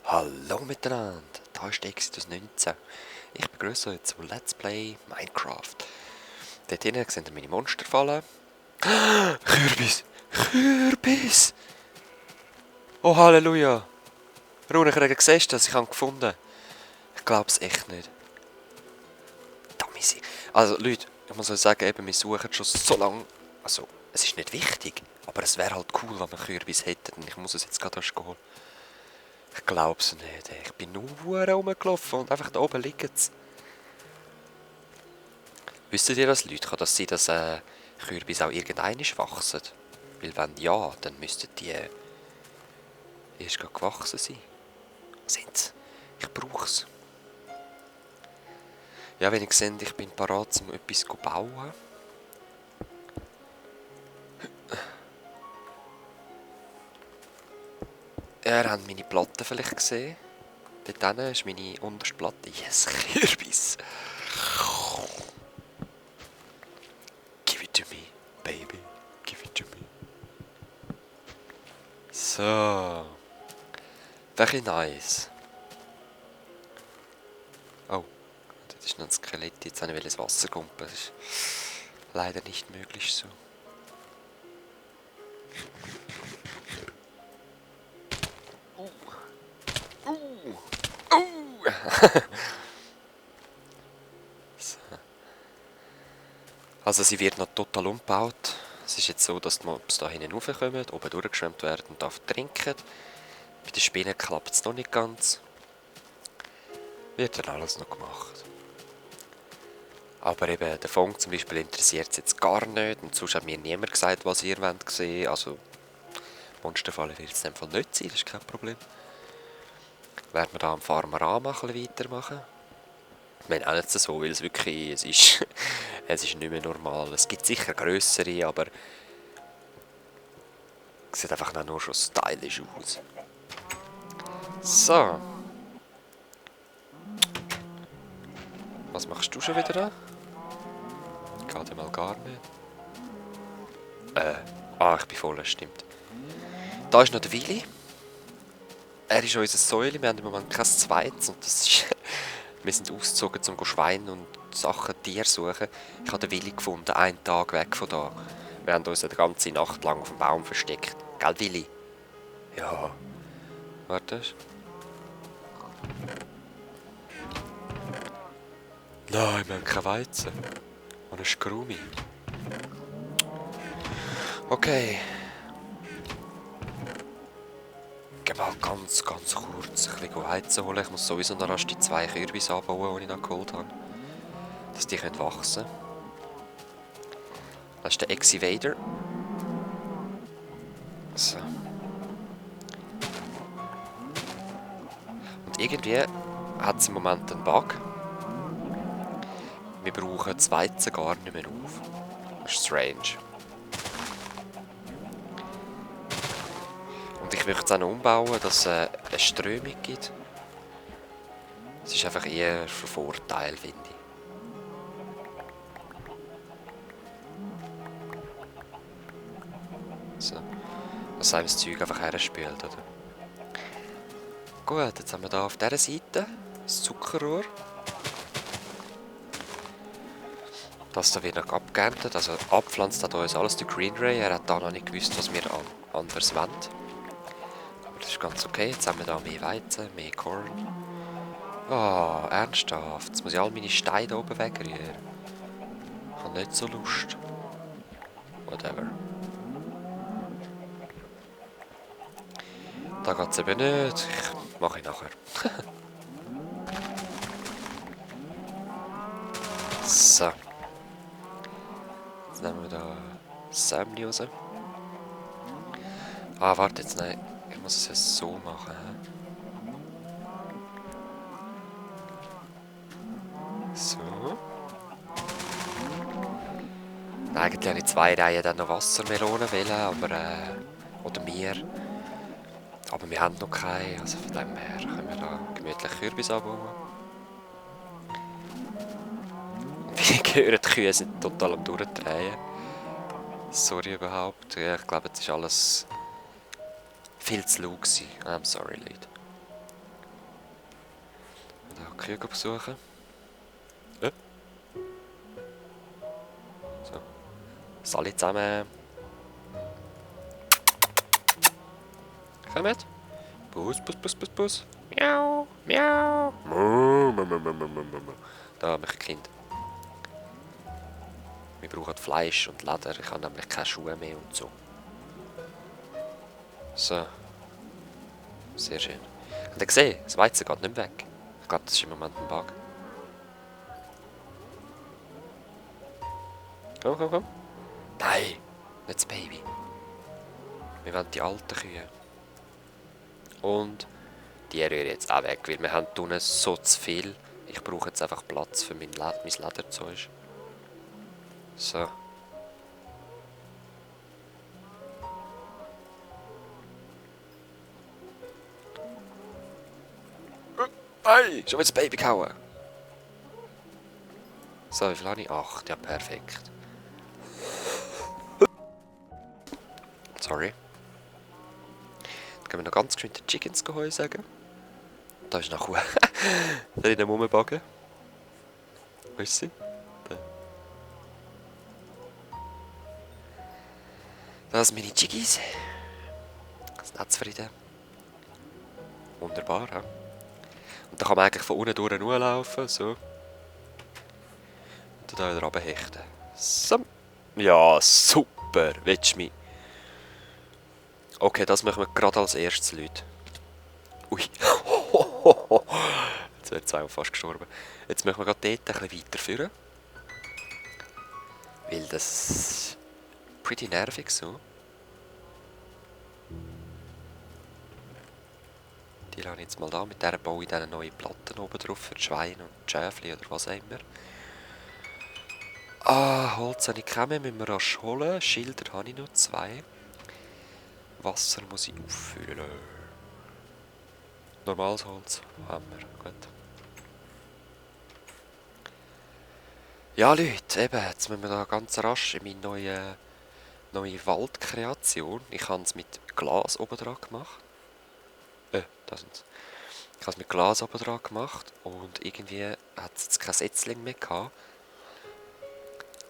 Hallo miteinander, da ist Exodus 19. Ich begrüße euch zum Let's Play Minecraft. Dort hinten seht ihr meine Monster fallen. Kürbis! Kürbis! Oh Halleluja! Rune, ich habe gesehen, dass ich ihn gefunden habe. Ich glaube es echt nicht. Da misi. Also Leute, ich muss euch sagen, eben, wir suchen schon so lange. Also, es ist nicht wichtig, aber es wäre halt cool, wenn wir Kürbis hätten. Und ich muss es jetzt gerade erst holen. Ich glaub's nicht. Ich bin nur rumgelaufen und einfach da oben liegen sie. Wüsstet ihr das, Leute? Kann das sein, dass Kürbis auch irgendeinmal wachsen? Weil wenn ja, dann müssten die erst gerade gewachsen sein. Sind sie? Ich brauch's. Ja, wenn ihr seht, ich bin parat, um etwas zu bauen. Ihr habt meine Platte vielleicht gesehen. Dort hinten ist meine unterste Platte. Yes, Kürbis! Give it to me, baby. Give it to me. So. Very nice. Oh, das ist noch ein Skelett. Jetzt wollte ich ins Wasser kumpen. Das ist leider nicht möglich so. So. Also sie wird noch total umgebaut. Es ist jetzt so, dass die Mobs da hinten raufkommen, oben durchgeschwemmt werden und darf trinken. Bei den Spinnen klappt es noch nicht ganz. Wird dann alles noch gemacht. Aber eben der Funk zum Beispiel interessiert es jetzt gar nicht. Und sonst hat mir niemand gesagt, was ihr wollt sehen. Also Monsterfalle wird es in dem Fall nicht sein, das ist kein Problem. Werden wir da am Farmerama ein bisschen weitermachen. Ich meine auch nicht so, weil es wirklich, es ist nicht mehr normal. Es gibt sicher grössere, aber es sieht einfach nur schon stylisch aus. So. Was machst du schon wieder da? Geht mal gar nicht. Ich bin voll, stimmt. Da ist noch der Willi. Er ist unser Säule, wir haben im Moment kein zweites und das ist wir sind ausgezogen, um Schweine und Sachen, Tiere suchen. Ich habe den Willi gefunden, einen Tag weg von da. Wir haben uns eine ganze Nacht lang auf dem Baum versteckt. Gell, Willi? Ja. Warte. Nein, wir haben kein Weizen. Und ein Schrumi. Okay. Geh mal ganz kurz ein bisschen Weizen holen. Ich muss sowieso noch rasch die 2 Kürbis anbauen, die ich noch geholt habe. Dass die wachsen können. Das ist der Exivator. So. Und irgendwie hat es im Moment einen Bug. Wir brauchen das Weizen gar nicht mehr auf. Das ist strange. Und ich möchte es auch noch umbauen, dass es eine Strömung gibt. Es ist einfach eher von Vorteil, finde ich. So. Dass einem das Zeug einfach herspült, oder? Gut, jetzt haben wir hier auf dieser Seite das Zuckerrohr. Das da wird noch abgeerntet, also abpflanzt hat uns alles der Green Ray. Er hat da noch nicht gewusst, was wir anders wollen. Aber das ist ganz okay, jetzt haben wir da mehr Weizen, mehr Korn. Oh, ernsthaft, jetzt muss ich all meine Steine da oben wegrühren. Ich habe nicht so Lust. Whatever. Da geht es eben nicht, ich mache ich nachher. So. Jetzt nehmen wir da Sämli raus. Ah, warte jetzt, nein. Ich muss es jetzt so machen. So. Eigentlich habe ich 2 Reihen dann noch Wassermelonen wählen, aber oder mehr. Aber wir haben noch keine, also von dem her können wir da gemütlich Kürbis anbauen. Wie hören, die Kühe sind total am Durchdrehen. Sorry überhaupt. Ja, ich glaube, jetzt ist alles viel zu laut gewesen. I'm sorry, Leute. Kühe besuchen. Ja. So. Salut zusammen. Kommt. Bus, Bus, Bus, Bus, Bus. Miau, miau. Da, mein Kind. Wir brauchen Fleisch und Leder. Ich habe nämlich keine Schuhe mehr und so. So. Sehr schön. Und ihr seht, das Weizen geht nicht mehr weg. Ich glaube, das ist im Moment ein Bug. Komm, komm, komm. Nein, nicht das Baby. Wir wollen die alten Kühe. Und die rühren jetzt auch weg, weil wir haben unten so zu viel. Ich brauche jetzt einfach Platz für mein Lederzeug. So. Hey, schon wieder das Baby gehauen. So, wie viel habe ich? 8, ja perfekt. Sorry. Dann gehen wir noch ganz geschwind die Chickens Heu sagen. Da ist noch Kuh. Da in dem Rumbagen. Wo ist sie? Da. Das sind meine Chickis. Das Netzfrieden. Wunderbar, ja. Und da kann man eigentlich von unten durch laufen, so. Und dann hier wieder runterhechten. So. Ja, super. Willst du mich? Okay, das machen wir gerade als erstes, Leute. Ui. Jetzt wäre zweimal fast gestorben. Jetzt machen wir gerade dort ein bisschen weiterführen. Weil das ist pretty nervig so. Die lasse ich jetzt mal da. Mit der baue ich dann neue Platten oben drauf für die Schweine und die Schäfchen oder was auch immer. Ah, Holz habe ich keine mehr, müssen wir rasch holen. Schilder habe ich noch 2. Wasser muss ich auffüllen. Normales Holz haben wir. Gut. Ja Leute, eben, jetzt müssen wir da ganz rasch in meine neue Waldkreation. Ich habe es mit Glas oben dran gemacht. Da sind sie. Ich habe es mit Glas oben dran gemacht und irgendwie hat es jetzt kein Setzling mehr gehabt.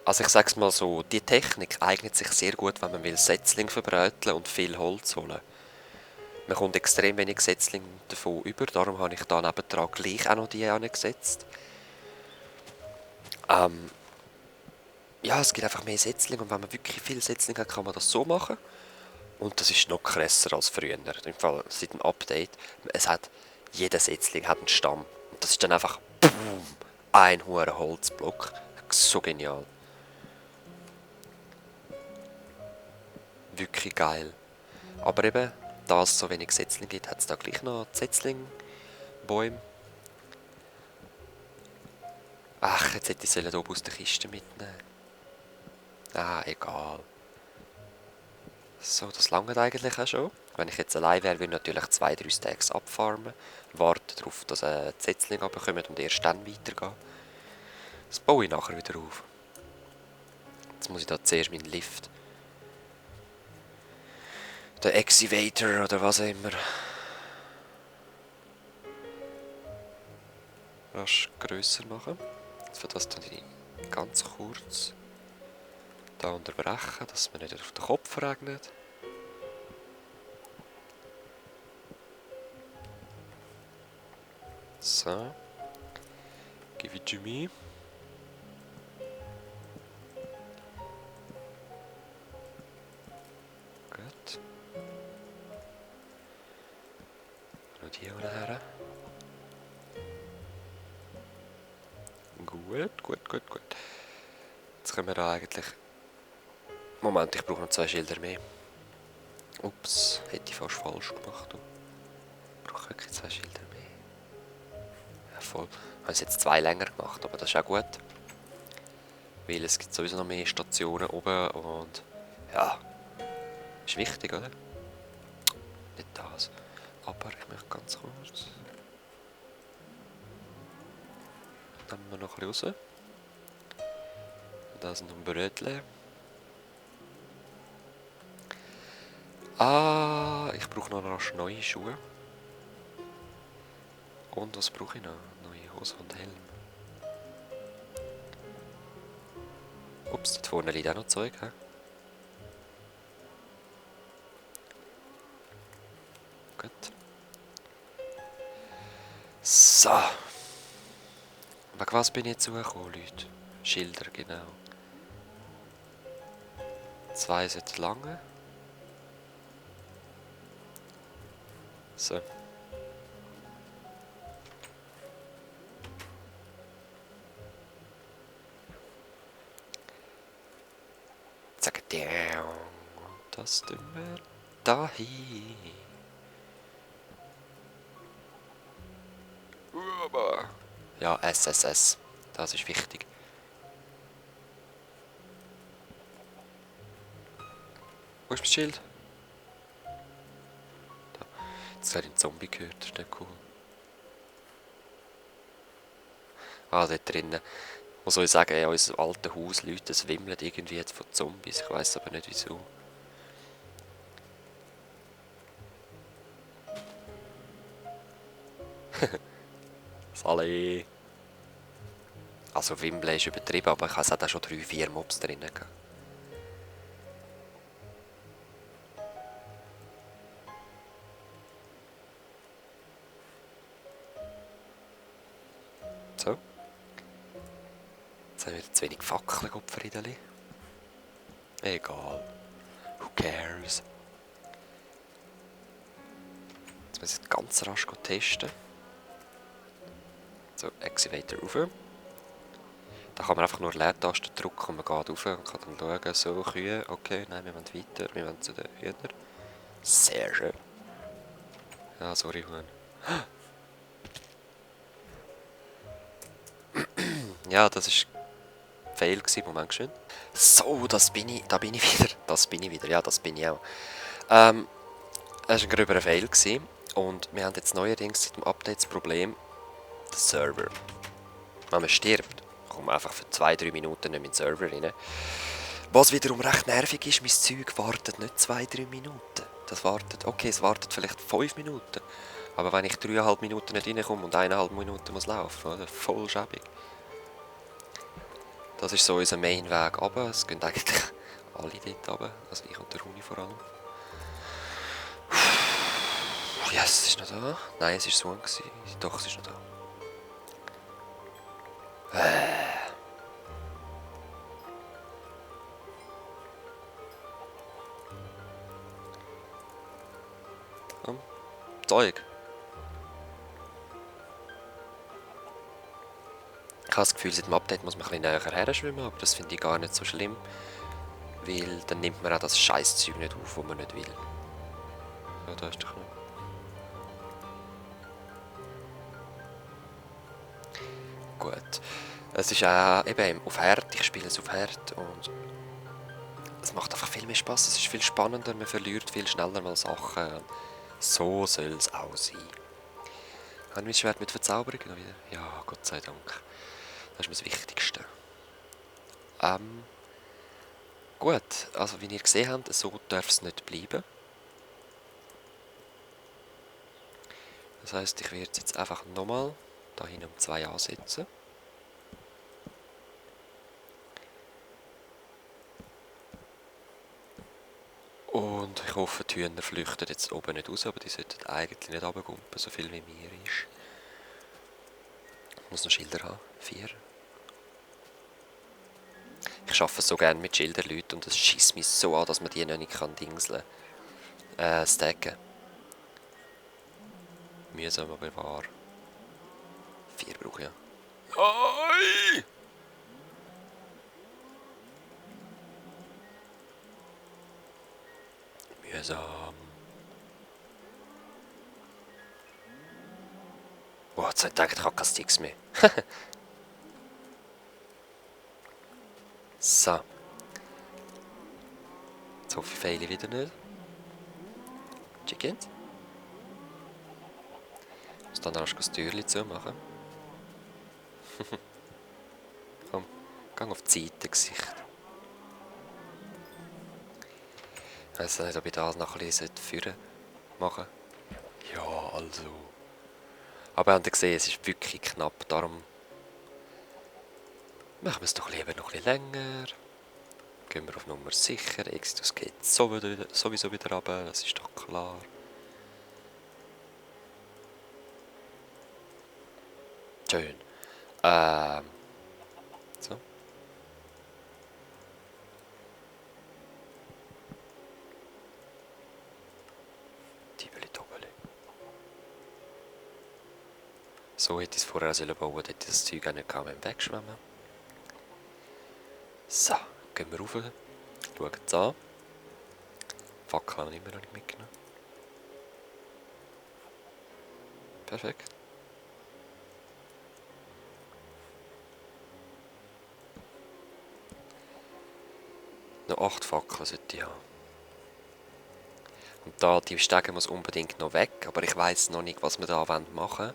Also ich sag's mal so, die Technik eignet sich sehr gut, wenn man will Setzling verbräteln und viel Holz holen. Man kommt extrem wenig Setzling davon über, darum habe ich da nebendran gleich auch noch die angesetzt. Ja, es gibt einfach mehr Setzling und wenn man wirklich viel Setzling hat, kann man das so machen. Und das ist noch krasser als früher. Im Fall seit dem Update. Es hat, jeder Setzling hat einen Stamm. Und das ist dann einfach boom, ein hoher Holzblock. So genial. Wirklich geil. Aber eben, da es so wenig Setzling gibt, hat es da gleich noch Setzlingbäume. Ach, jetzt hätte ich sie oben aus der Kiste mitnehmen. Ah, egal. So, das langt eigentlich auch schon. Wenn ich jetzt allein wäre, würde ich natürlich 2-3 Stacks abfarmen. Warten darauf, dass die Setzlinge runterkommen und erst dann weitergehen. Das baue ich nachher wieder auf. Jetzt muss ich da zuerst meinen Lift. Der Excavator oder was auch immer. Rasch grösser machen. Jetzt für das dann ganz kurz da unterbrechen, dass man nicht auf den Kopf regnet. So. Give it to me. Gut. Noch die hier her. Gut, gut, gut, gut. Jetzt können wir da eigentlich... Moment, ich brauche noch 2 Schilder mehr. Ups, hätte ich fast falsch gemacht. Ich brauche wirklich 2 Schilder mehr. Ja, voll. Ich habe jetzt 2 länger gemacht, aber das ist auch gut. Weil es gibt sowieso noch mehr Stationen oben und... Ja, ist wichtig, oder? Nicht das. Aber ich möchte ganz kurz... Nehmen wir noch ein bisschen raus. Da sind noch Brötchen. Ah, ich brauche noch rasch neue Schuhe. Und was brauche ich noch? Neue Hose und Helm. Ups, dort vorne liegt auch noch Zeug, hä? Gut. So. Wegen was bin ich jetzt zugekommen, Leute? Schilder, genau. 2 sollten lange. So. Zack, down. Das tun wir dahin. Ja, SSS. Das ist wichtig. Wo ist mein Schild? Da. Jetzt habe ich einen Zombie gehört, das ist nicht cool. Ah, dort drinnen. Was soll ich sagen, in unserem alten Haus, Leute, es wimmelt irgendwie jetzt von Zombies. Ich weiß aber nicht wieso. Sally. Also Wimble ist übertrieben, aber ich hatte auch schon 3-4 Mobs drinnen. So. Jetzt haben wir wieder zu wenig Fackeln, Gottfriedeli. Egal. Who cares? Jetzt muss ich ganz rasch testen. So, Activator rauf. Da kann man einfach nur Leertaste drücken und man geht rauf und kann dann schauen, so Kühe, okay, nein, wir wollen weiter, wir wollen zu den Hühnern. Sehr schön. Ja, sorry, Huhn. Ja, das war ein Fail gewesen, Moment schön. So, da bin ich wieder. Das bin ich wieder, ja, das bin ich auch. Es war ein gröberer Fail gewesen. Und wir haben jetzt neuerdings seit dem Update das Problem, der Server. Wenn man stirbt, kommt man einfach für 2-3 Minuten nicht in den Server rein. Was wiederum recht nervig ist, mein Zeug wartet nicht 2-3 Minuten. Das wartet, okay, es wartet vielleicht 5 Minuten. Aber wenn ich 3,5 Minuten nicht reinkomme und 1,5 Minuten muss laufen, oder? Voll schäbig. Das ist so unser Main-Weg runter. Es gehen eigentlich alle dort runter. Also ich und der Huni vor allem. Ja, es ist noch da. Nein, es war so gewesen. Doch, es ist noch da. Zeug. Ich habe das Gefühl, seit dem Update muss man ein bisschen näher her schwimmen, aber das finde ich gar nicht so schlimm. Weil dann nimmt man auch das Scheißzeug nicht auf, das man nicht will. Ja, da ist doch noch. Gut. Es ist auch eben auf Herd, ich spiele es auf Herd und es macht einfach viel mehr Spaß. Es ist viel spannender, man verliert viel schneller mal Sachen. So soll es auch sein. Habe ich mein Schwert mit Verzauberung noch wieder? Ja, Gott sei Dank. Das ist mir das Wichtigste. Gut, also wie ihr gesehen habt, so darf es nicht bleiben. Das heisst, ich werde es jetzt einfach nochmal dahin um 2 ansetzen. Und ich hoffe, die Hühner flüchten jetzt oben nicht raus, aber die sollten eigentlich nicht runtergumpen, so viel wie mir ist. Ich muss noch Schilder haben. 4. Ich arbeite so gerne mit Schilderleuten und es schießt mich so an, dass man die noch nicht dingseln kann. Stacken. Mühsam, aber wahr. 4 brauche ich ja. Oi! Mühsam. Boah, jetzt habe ich gedacht, ich habe keine Sticks mehr. So. Jetzt hoffe ich, fehle wieder nicht. Chickens. Ich muss dann rasch das Türchen zumachen. Komm, geh auf die Seite, Gesicht. Ich weiss nicht, ob ich das noch ein bisschen führen machen. Ja, also. Aber habt ihr gesehen, es ist wirklich knapp. Darum machen wir es doch lieber noch ein bisschen länger. Gehen wir auf Nummer sicher. Exitus geht sowieso wieder runter, das ist doch klar. Schön. So. Tibeli Tobeli. So hätte ich es vorher bauen sollen, hätte ich das Zeug auch nicht wegschwemmen. So, gehen wir rauf. Schauen es an. Fackel habe ich immer noch nicht mitgenommen. Perfekt. Noch 8 Fackeln sollte ich haben. Und da, die Stege muss unbedingt noch weg, aber ich weiss noch nicht, was wir da machen wollen.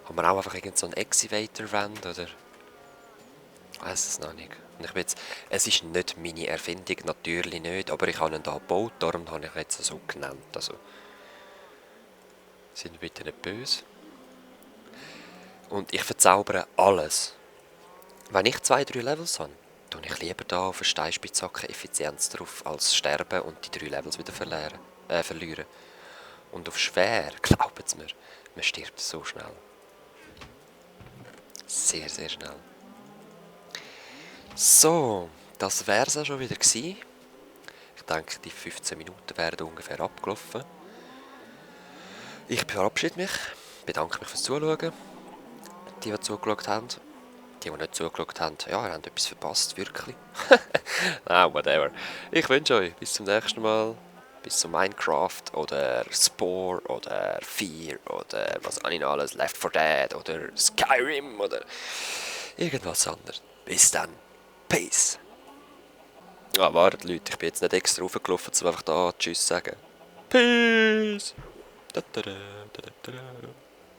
Haben wir auch einfach irgend so einen Excavator-Wand, oder? Ich weiss es noch nicht. Und ich bin jetzt, es ist nicht meine Erfindung, natürlich nicht, aber ich habe ihn da gebaut, darum habe ich ihn jetzt so genannt. Also, sind bitte nicht böse. Und ich verzaubere alles. Wenn ich 2-3 Levels habe, tue ich lieber da auf eine Steinspitzhacke Effizienz drauf, als sterben und die 3 Levels wieder verlieren. Und auf schwer, glaubt mir, man stirbt so schnell. Sehr, sehr schnell. So, das wäre es auch schon wieder gewesen. Ich denke, die 15 Minuten wären ungefähr abgelaufen. Ich verabschiede mich, bedanke mich fürs Zuschauen. Die zugeschaut haben. Die nicht zugeschaut haben, ja, ihr habt etwas verpasst, wirklich. Whatever. Ich wünsche euch bis zum nächsten Mal. Bis zum Minecraft oder Spore oder Fear oder was habe ich noch alles, Left 4 Dead oder Skyrim oder irgendwas anderes. Bis dann. Peace. Ah, wartet Leute, ich bin jetzt nicht extra raufgelaufen, um einfach da Tschüss sagen. Peace. Da, da, da, da, da, da.